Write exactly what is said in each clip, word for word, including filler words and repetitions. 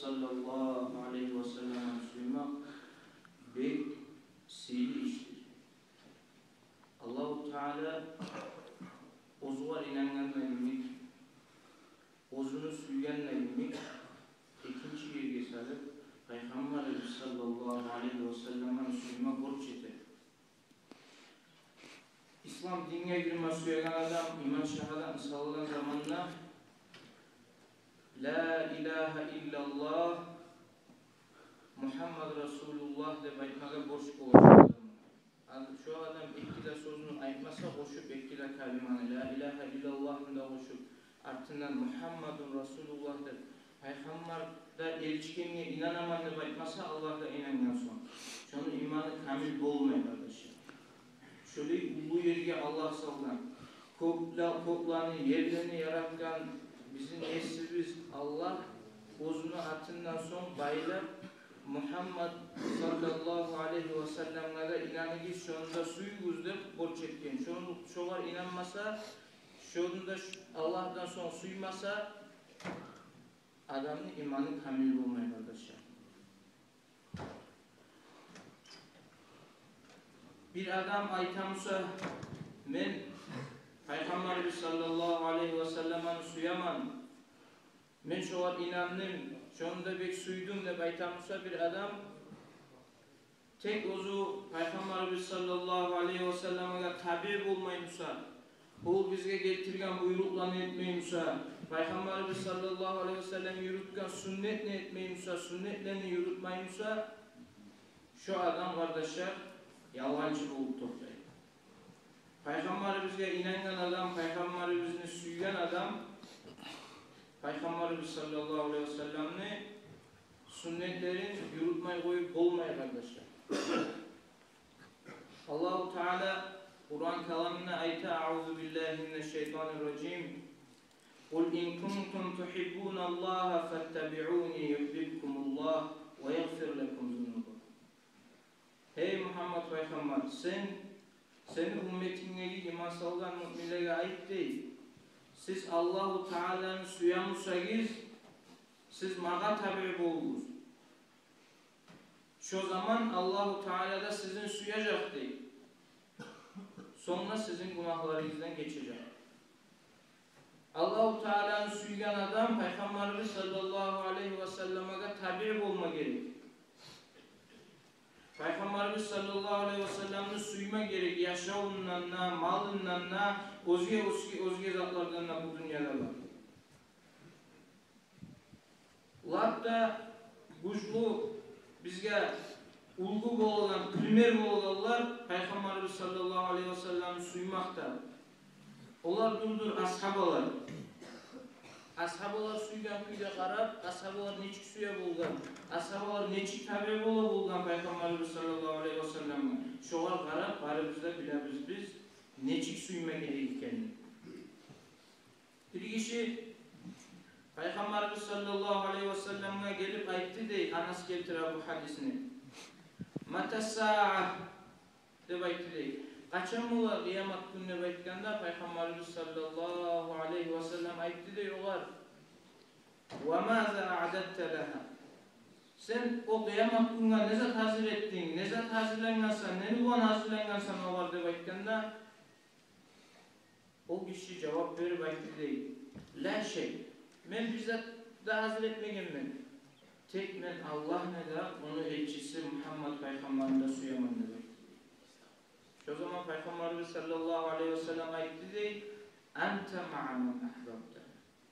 саллаллагьу алайгьи ва салламны сюймек бек сыйлы ишдир. Аллагьу Таала оьзюне инангъанда йимик, оьзюн сюйгенде йимик, экинчи ерге салып, Пайхаммарыбыз саллаллагьу алайгьи ва салламны сюйме борч эте. Ислам динге гирме сюеген адам иман шагьадатны салгъан заманда «Ла илагьа иллаллагь, Мугьаммад расулуллагь» деп айтмагъа борч бола шо адамгъа. Ал-, шо адам эки де сёзню айтмаса къошуп, эки де калиманы, «Ла илагьа иллаллагьны» да къошуп, артындан «Мугьаммадун расулуллагь» деп, Пайхаммар да элчи экенине инанаман деп айтмаса, Аллагьгъа инангъан сонг, шону иманы камил болмай, къардашлар. Шолай уллу ерге Аллагь салгъан, кёкле-, кёклени, ерлени яратгъан бизин Есибиз Аллагь оьзюню атындан сонг байлап, «Мугьаммад саллаллагьу алайгьи ва салламгъа да инаныгъыз, шону да сююгюз» деп борч этген. Шону, шогъар инанмаса, шону да ш-, Аллагьдан сонг сюймесе, адамны иманы камил болмай, къардашлар. Бир адам айта буса: «Мен Пайхаммарыбыз саллаллагьу алайгьи ва салламны сюемен, мен шогъар инандым, шону да бек сюйдюм» деп айта буса бир адам, тек оьзю Пайхаммарыбыз саллаллагьу алайгьи ва салламгъа табиъ болмай буса, ол бизге гелтирген буйрукъланы этмей буса, Пайхаммарыбыз саллаллагьу алайгьи ва саллам юрютген сюннетни этмей буса, сюннетлени юрютмей буса, шо адам, къардашлар, ялгъанчы болуп токътай. Пайхаммарыбызгъа инангъан адам, Пайхаммарыбызны сюйген адам Пайхаммарыбыз саллаллагьу алайгьи ва салламны сюннетлерин юрютмей къоюп болмай, къардашлар. Аллагьу Таала Къуран каламында айта: «Аузу биллагьи минаш шайтанир ражим. Къул ин кунтум тухиббуналлагьа фаттабиъуни юхбибкумуллагь ва ягъфир лакум зунубакум». Гьей Мугьаммад пайхаммар, сен, сени умметингдеги иман салгъан муъминлеге айт дей: сиз Аллагьу Тааланы сюе бусагъыз, сиз магъа табиъ болугъуз. Шо заман Аллагьу Таала да сизин сюежек дей. Сонг да сизин гюнагьларыгъыздан гечежек. Аллагьу Тааланы сюйген адам Пайхаммарыбыз саллаллагьу алайгьи ва салламгъа табиъ болма герек. Пайхаммарыбыз саллаллагьу алайгьи ва салламны сюйме герек яшавундан да, малындан да, оьзге, оьзге, оьзге затлардан да бу дюньяда бар. Лап да гючлю, бизге уьлгю болгъан, пример болгъанлар Пайхаммарыбыз саллаллагьу алайгьи ва салламны сюймакъда. Олар дюрдюр асгьабалар. Асгьабалар сюйген кюйде къарап, асгьабалар нечик сюе болгъан, асгьабалар нечик табиъ бола болгъан Пайхаммарыбыз саллаллагьу алайгьи ва салламгъа, шогъар къарап, барыбыз да билебиз биз нечик сюйме герек экенин. Бир гиши Пайхаммарыбыз саллаллагьу алайгьи ва салламгъа гелип айтды дей, Анас гелтире бу гьадисни. «Мата саа?» деп айтды дей. «Къачан бола къыямат гюн?» деп айтгъанда, Пайхаммарыбыз саллаллагьу алайгьи ва саллам айтды дей огъар: «Ва маза аъдадта лагьа?» Сен о къыямат гюнге не зат гьазир этдинг, не зат гьазирленгенсен, не булан гьазирленгенсен огъар деп айтгъанда, о гиши жавап берип айтды дей: «Ла шай. Мен бир зат да гьазир этмегенмен. Тек мен Аллагьны да, ону элчиси Мугьаммад пайхаммарны да сюемен», — деп айтды дей. Шо заман Пайхаммарыбыз саллаллагьу алайгьи ва саллам айтды дей: «Анта маъа ман агьбабта».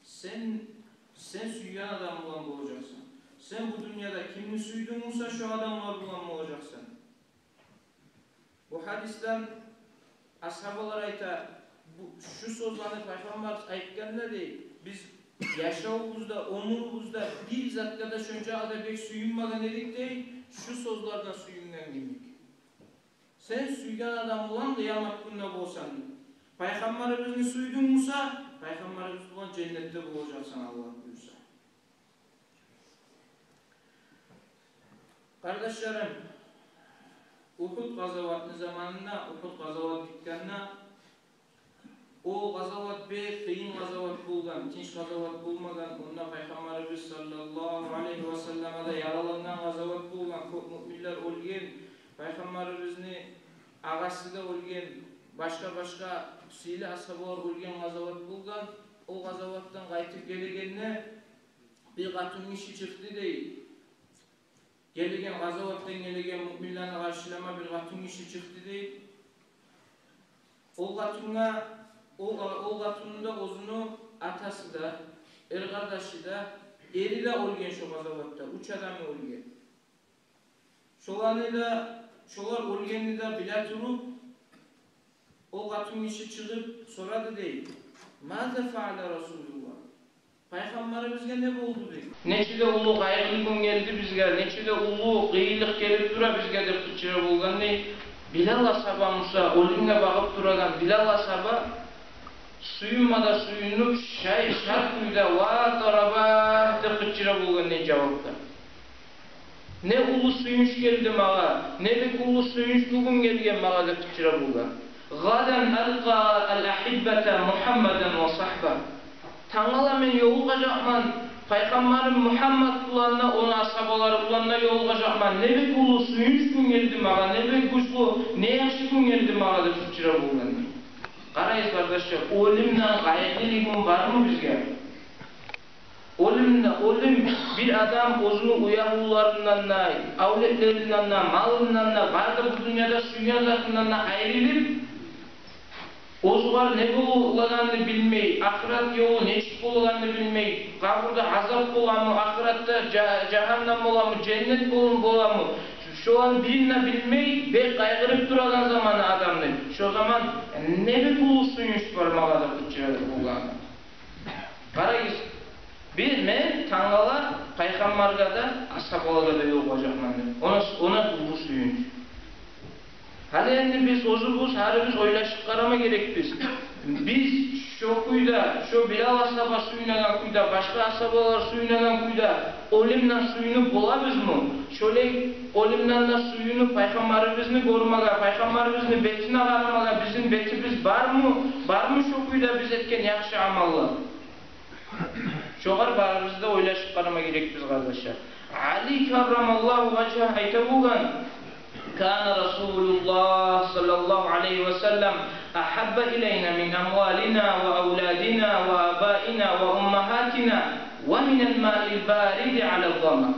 Сен, сен сюйген адам булан болажакъсан. Сен бу дюньяда кимни сюйдюнг буса, шо адамлар булан болажакъсан. Бу гьадисден асгьабалар айта, бу, шу сёзлени Пайхаммар айтгъанда дей, биз яшавубузда, оьмюрюбюзде бир затгъа да шончакъы да бек сююнмеген эдик дей, шу сёзлерден сююнген йимик. Сен сюйген адам булан къыямат гюнде болсанг, Пайхаммарыбызны сюйдюнг буса, Пайхаммарыбыз булан женнетде болажакъсан, Аллагь буюрса. Къардашларым, Угьуд къазаватны заманында, Угьуд къазават битгенде, о къазават бек къыйын къазават болгъан, тынч къазават болмагъан. Онда Пайхаммарыбыз саллаллагьу алайгьи ва саллам Пайхаммарыбызны агъасы да оьлген, башгъа-башгъа сыйлы асгьабалар оьлген къазават болгъан. О къазаватдан къайтып гелегенде, бир къатынгиши чыкъды дей. Гелеген къазаватдан гелеген муъминлени къаршылама бир къатынгиши чыкъды дей. О къатынгъа, о, о къатынны да оьзюню атасы да, эркъардашы да, эри де оьлген шо къазаватда, уьч адамы оьлген. Шоланы да, шолар оьлгенни де биле туруп, о къатынгиши чыгъып сорады дей: «Маза фаала Расулуллагь? Пайхаммарыбызгъа не болду?» — дей. «Нече де уллу къайгъылы гюн гелди бизге, нече де уллу къыйынлыкъ гелип тура бизге», — деп къычыра болгъан дей. Билал асгьаба буса, оьлюмге багъып турагъан Билал асгьаба сююнме де сююнюп, шай, шат кюйде: «Ва тараба!» — деп къычыра болгъан дей жавапда. «Не уллу сююнч гелди магъа, не бек уллу сююнч бугюн гелген магъа», — деп къычыра болгъан. «Гъадан алкъа ал-ахиббата Мухаммадан ва сагьба. Тангала мен ёлугъажакъман Пайхаммарым Мухаммад булан да, ону асгьабалары булан да ёлугъажакъман. Не бек уллу сююнч гюн гелди магъа, не бек гючлю, не яхшы гюн гелди магъа», — деп къычыра болгъан дей. Къарайыкъ, къардашлар, оьлюмден къайгъылы гюн бармы бизге? Оьлюм де, оьлюм, бир адам оьзюню уьягьлюлеринден де, авлетлеринден де, малындан да, бары да бу дюньяда сюйген затындан да айрылып, оьзюгер не болагъанны билмей, ахырат ёлу нечик болагъанны билмей, къабурда азап боламы, ахыратда жа-, жагьаннам боламы, женнет болу-, боламы, шоланы бирин де билмей, бек къайгъырып турагъан заманы адамны. Шо заман не бек уллу сююнч бар магъа деп къычыра болгъан. Къарайыкъ, бир мен тангала Пайхаммаргъа да, асгьабалагъа да ёлугъажакъман деп. О не, о не уллу сююнч. Гьали энди биз оьзюбюз, гьарибиз ойлашып къарама герекбиз. Биз шо кюйде, шо Билал асгьаба сююнеген кюйде, башгъа асгьабалар сююнеген кюйде оьлюмден сююнюп болабызмы? Шолай оьлюмден де сююнюп, Пайхаммарыбызны гёрмеге, Пайхаммарыбызны бетине къарамагъа бизин бетибиз бармы? Бармы шо кюйде биз этген яхшы амаллар? Шогъар барыбыз да ойлашып къарама герекбиз, къардашлар. Али каррамаллагьу важгьагь айта болгъан: «Кана Расулуллагь саллаллагьу алайгьи ва саллам агьабба илайна мин амвалина ва авладина ва абаина ва уммагьатина ва минал маил бариди алаз-зама».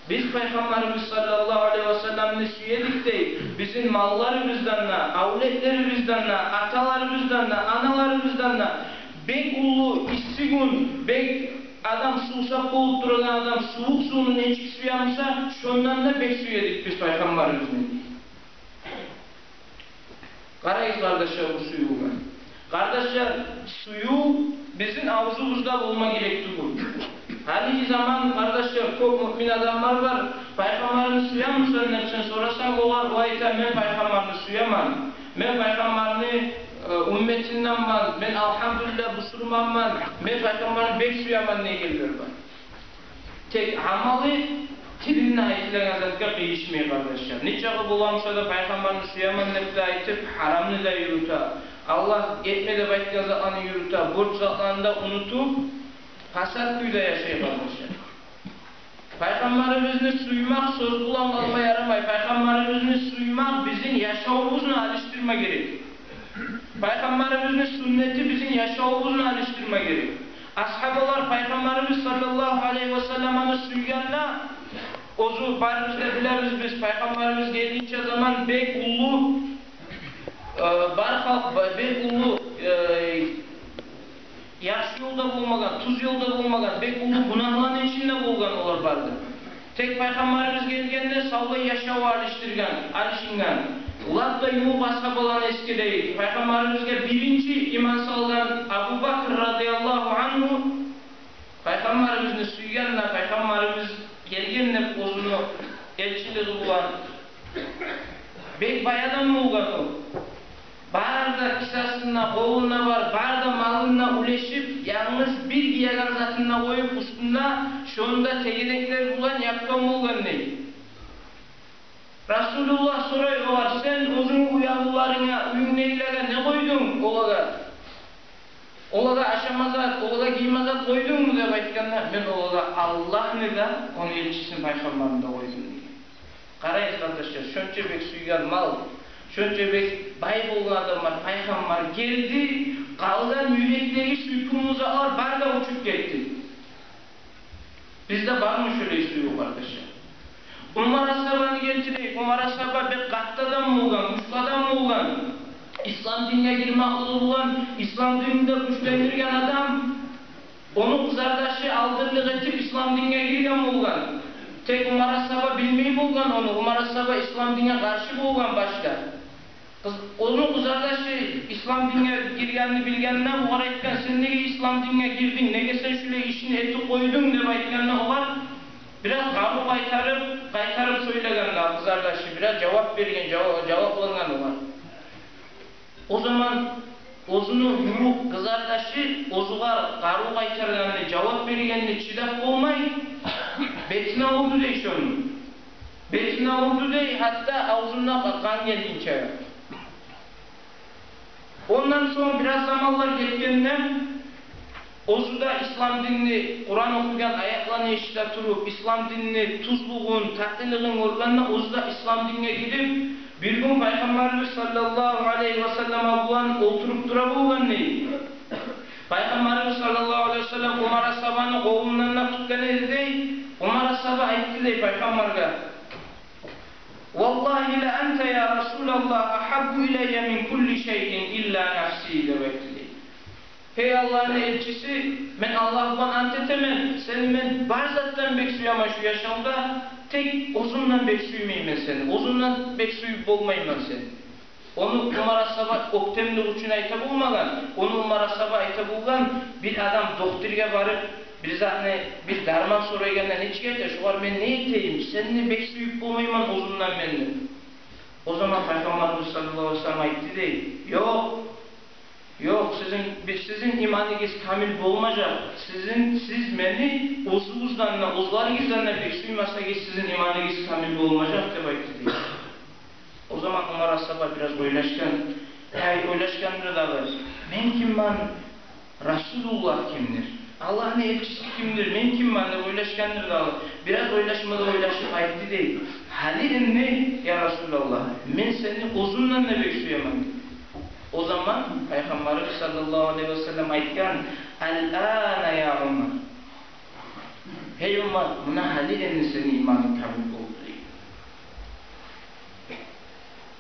Биз Пайхаммарыбыз саллаллагьу алайгьи ва салламны сюе эдик дей, бизин малларыбыздан да, авлетлерибизден де, аталарыбыздан да, аналарыбыздан да бек уллу исси гюн, бек адам сувсап болуп турагъан адам сувукъ сувну нечик сюе буса, шондан да бек сюе эдик биз Пайхаммарыбызны. Къарайыкъ, къардашлар, бу сюювге. Къардашлар, сююв бизин авзубузда болма герек тюгюл. Гьалиги заман, къардашлар, кёп муъмин адамлар бар. «Пайхаммарны сюемисен?» — деп сен сорасанг, олар, о айта: «Мен Пайхаммарны сюемен. Мен Пайхаммарны, э, умметинденмен, мен, алгьамдулиллагь, бусурманман, мен Пайхаммарны бек сюемен», — дегенлер бар. Тек амалы тилинде айтылгъан затгъа къыйышмай, къардашлар. Нечакъы боламыса да, Пайхаммарны сюемен деп де айтып, гьарамны да юрюте. Аллагь этме деп айтгъан затланы юрюте, борч затланы да унутуп, пасат кюйде яшай, къардашлар. Пайхаммарыбызны сюймек сёз булан къалма ярамай. Пайхаммарыбызны сюймек бизин яшавубузну алышдырма герек. Пайхаммарыбызны сюннети бизин яшавубузну алышдырма герек. Асгьабалар Пайхаммарыбыз саллаллагьу алайгьи ва салламны сюйгенде, оьзю барыбыз да билебиз биз, Пайхаммарыбыз гелгинче заман бек уллу, э, бар халкъ, ба-, бек уллу, э, яхшы ёлда болмагъан, тюз ёлда болмагъан, бек уллу гюнагьланы ичинде болгъан олар бары да. Тек Пайхаммарыбыз гелгенде савлай яшаву алышдыргъан, алышынгъан. Лап да ювукъ асгьабаланы эсгерейик. Пайхаммарыбызгъа биринчи иман салгъан Абу Бакр радияллагьу ангьу Пайхаммарыбызны сюйген де, Пайхаммарыбыз гелген деп оьзюню элчилиги булан. Бек бай адам болгъан о. Бары да кисасында, къолунда бар, бары да малын да уьлешип, янгыз бир гиеген затын да къоюп уьстюнде, шону да тегенеклер булан япгъан болгъан дей. Расулуллагь сорай огъар: «Сен оьзюнгню уьягьлюлеринге, уьюнгдегилеге не къойдунг олагъа? Олагъа ашама зат, олагъа гийме зат къойдунгму?» — деп айтгъанда: «Мен олагъа Аллагьны да, ону элчисин, Пайхаммарны да къойдум», — деген. Къарайыкъ, къардашлар, шонча бек сюйген мал, шонча бек бай болгъан адамлар, пайхаммар гелди, къалгъан юрекдеги сюйкюмлю затлар бары да учуп гетди. Бизде бармы шолай сююв, къардашлар? Умар асгьабаны гелтирейик. Умар асгьаба бек къатты адам болгъан, гючлю адам болгъан. Ислам динге гирмеклиги булан ислам динни де гючлендирген адам. Ону къызардашы алдынлыкъ этип ислам динге гирген болгъан. Тек Умар асгьаба билмей болгъан ону. Умар асгьаба ислам динге къаршы болгъан башда. Къыз-, ону къызардашы ислам динге гиргенин билгенде, огъар айтгъан: «Сен неге ислам динге гирдинг? Неге сен шулай ишни этип къойдунг?» — деп айтгъанда, огъар бираз къарыв къайтарып, къайтарып сёйлеген къызардашы, бираз жавап берген, жава-, жаваплангъан огъар. О заман оьзюню ювукъ къызардашы оьзюне къарыв къайтаргъанны, жавап бергенни чыдап болмай, бетине урду дей шону. Бетине урду дей, гьатта авзундан къа-, къан гелгинче. Ондан сонг бираз заманлар гетгенде, оьзю де ислам динни, Къуран охуйгъан аятланы эшите туруп, ислам динни тюзлюгюн, татилигин гёргенде, оьзю де ислам динге гирип, бир гюн Пайхаммарыбыз саллаллагьу алайгьи ва саллам булан олтуруп тура болгъан дей. Пайхаммарыбыз саллаллагьу алайгьи ва саллам Умар асгьабаны къолундан да тутгъан эди дей. Умар асгьаба айтды дей Пайхаммаргъа: «Валлагьи ла анта, я Расулаллагь, агьаббу илаййа мин кулли шайин илла нафси», — деп айтды дей. «Гьей Аллагьны элчиси, мен Аллагь булан ант этемен, сени мен бар затдан бек сюемен шу яшавда, тек оьзюмден бек сюймеймен сени, оьзюмден бек сююп болмайман сени». Ону Умар асгьаба оьктемлик учун айта болмагъан, ону Умар асгьаба айта болгъан: «Бир адам докторгъа барып, бир затны, бир дарман сорайгъанда нечик эте, шогъар мен не этейим, сени бек сююп болмайман оьзюмден мен», — деп. О заман Пайхаммарыбыз саллаллагьу алайгьи ва саллам айтды дей: «Ёкъ, ёкъ, сизин, бир, сизин иманыгъыз камил болмажакъ. Сизин, сиз мени оьзюгюзден де, оьзлеригизден де бек сюймесегиз, сизин иманыгъыз камил болмажакъ», — деп айтды дей. О заман Умар асгьаба бираз ойлашгъан. Гьей, ойлашгъандыр дагъы: «Мен киммен? Расулуллагь кимдир? Аллагьны элчиси кимдир? Мен киммен?» — деп ойлашгъандыр дагъы. Бираз ойлашма да ойлашып айтды дей: «Гьали энни, я Расулаллагь, мен сени оьзюмден де бек сюемен», — деп. О заман Пайхаммарыбыз саллаллагьу алайгьи ва саллам айтгъан: «Ал-ана, я Умар. Гьей Умар, муна гьали энни сени иманынг камил болду», — дей.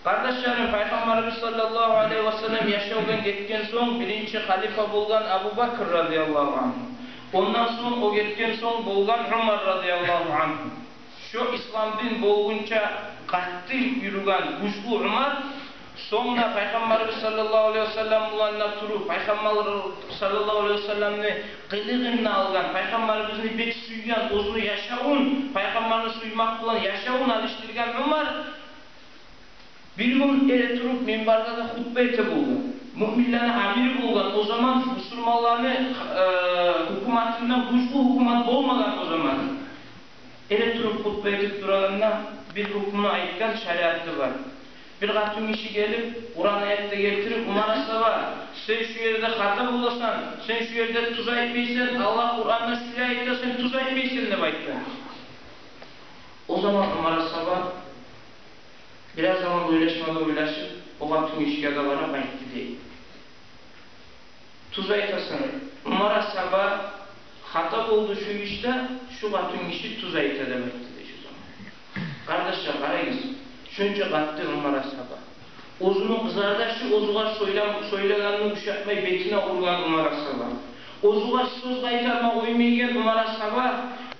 Къардашларым, Пайхаммарыбыз саллаллагьу алайгьи ва саллам яшавдан гетген сонг, биринчи халифа болгъан Абу Бакр радияллагьу ангьу. Ондан сонг, о гетген сонг болгъан Умар радияллагьу ангьу. Шо ислам дин болгъунча къатты юрюген гючлю Умар, сонг да Пайхаммарыбыз саллаллагьу алайгьи ва саллам булан да туруп, Пайхаммар саллаллагьу алайгьи ва салламны къылыгъын да алгъан, Пайхаммарыбызны бек сюйген, оьзюню яшавун Пайхаммарны сюймек булан яшавун алышдыргъан Умар бир гюн эретуруп минбарда да хутба эте болгъан. Муъминлени амири болгъан. О заман бусурманланы, э, гьукуматындан гючлю гьукумат болмагъан о заман. Эретуруп хутба этип турагъанда, бир гьукмуну айтгъан шариатда бар. Бир къатынгиши гелип, Къуран аятны гелтирип: «Умар асгьаба, сен шу ерде хата боласан, сен шу ерде тюз айтмайсан, Аллагь Къуранда шулай айта, сен тюз айтмайсан», — деп айтгъан. О заман Умар асгьаба бираз заман ойлашма да ойлашып, о къатынгишиге де барып айтды дей: «Тюз айтасан, Умар асгьаба хата болду шу ишде, шу къатынгиши тюз айта», — деп айтды дей шу заман. Къардашлар, къарайгъыз, шонча къатты Умар асгьаба. Оьзюню къызардашы оьзюне сёйлем-, сёйлегенни ушатмай, бетине ургъан Умар асгьаба. Оьзюне сёз къайтарма къоймайгъан Умар асгьаба.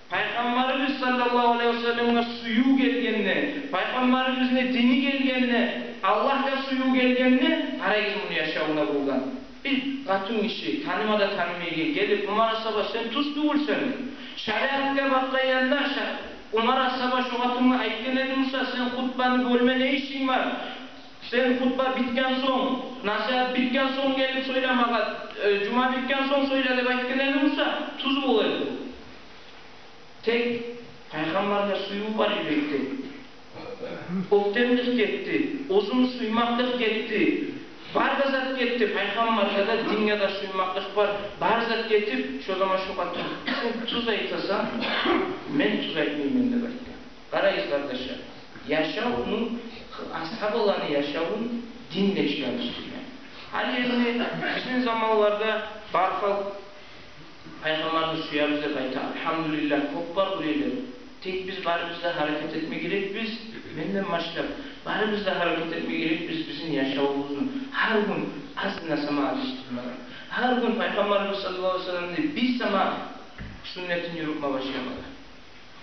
Пайхаммарыбыз саллаллагьу алайгьи ва салламгъа сююв гелгенде, Пайхаммарыбызны дини гелгенде, Аллагьгъа сююв гелгенде, къарайгъыз муну яшавуна болгъан. Бир къатынгиши, таныма да танымайгъан, гелип: «Умар асгьаба, сен тюз тюгюлсен». Шариатгъа бакъгъанда, ша-, Умар асгьаба шо къатынгъа айтгъан эди буса: «Сен хутбаны бёлме не ишинг бар? Сен хутба битген сонг, насигьат битген сонг гелип сёйле магъа, э, жума битген сонг сёйле», — деп айтгъан эди буса, тюз болар эди. Тек Пайхаммаргъа сююв бар юрекде. Оьктемлик гетди, оьзюн сюймеклик гетди. Бар да зат гетди, Пайхаммаргъа да, динге де сюймеклик бар. Бар зат гетип, шо заман шо къатын: «Сен тюз айтасан, мен тюз айтмайман», — деп айтгъан. Къарайгъыз, къардашлар. Яшавну, асгьабаланы яшавун дин нечик алышдыргъан? Гьар ерде бизин заманларда бар халкъ Пайхаммарны сюебиз деп айта. Альгьамдулиллагь, кёп бар уьйлер. Тек биз барыбыз да гьаракат этме герекбиз, менден башлап, барыбыз да гьаракат этме герекбиз бизин яшавубузну гьар гюн азына сама алышдырмагъа. Гьар гюн Пайхаммарыбыз саллаллагьу алайгьи ва салламны бир сама сюннетин юрютме башламагъа.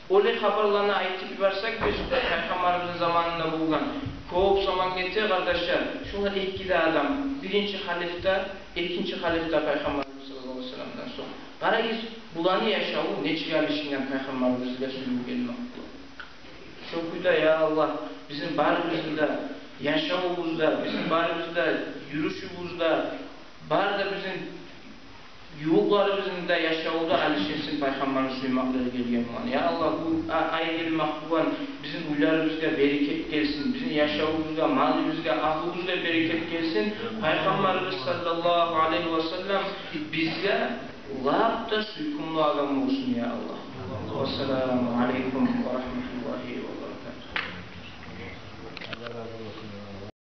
Олай хабарланы айтып йиберсек биз, Пайхаммарыбызны заманында болгъан, кёп заман гете, къардашлар, шолар эки де адам, биринчи халиф де, экинчи халиф де Пайхаммарыбыз саллаллагьу алайгьи ва салламдан сонг. Къарагъыз, буланы яшаву нечик алышынгъан Пайхаммарыбызгъа сююнюп гелмек булан. Шо кюйде, я Аллагь, бизин барыбызны да яшавубузда, бизин барыбызны да юрюшюбюзде, бары да бизин ювукъларыбызны да яшаву да алышынсын Пайхаммарны сюймеклиги гелген булан. Я Аллагь, бу а-, ай гелмек булан бизин уьйлерибизге берекет гелсин, бизин яшавубузгъа, малыбызгъа, агьлюбюзге берекет гелсин. Пайхаммарыбыз саллаллагьу алайгьи ва саллам бизге лап да сюйкюмлю адам болсун, я Аллагь. Вассаламу алайкум ва рагьматуллагьи ва баракатугь.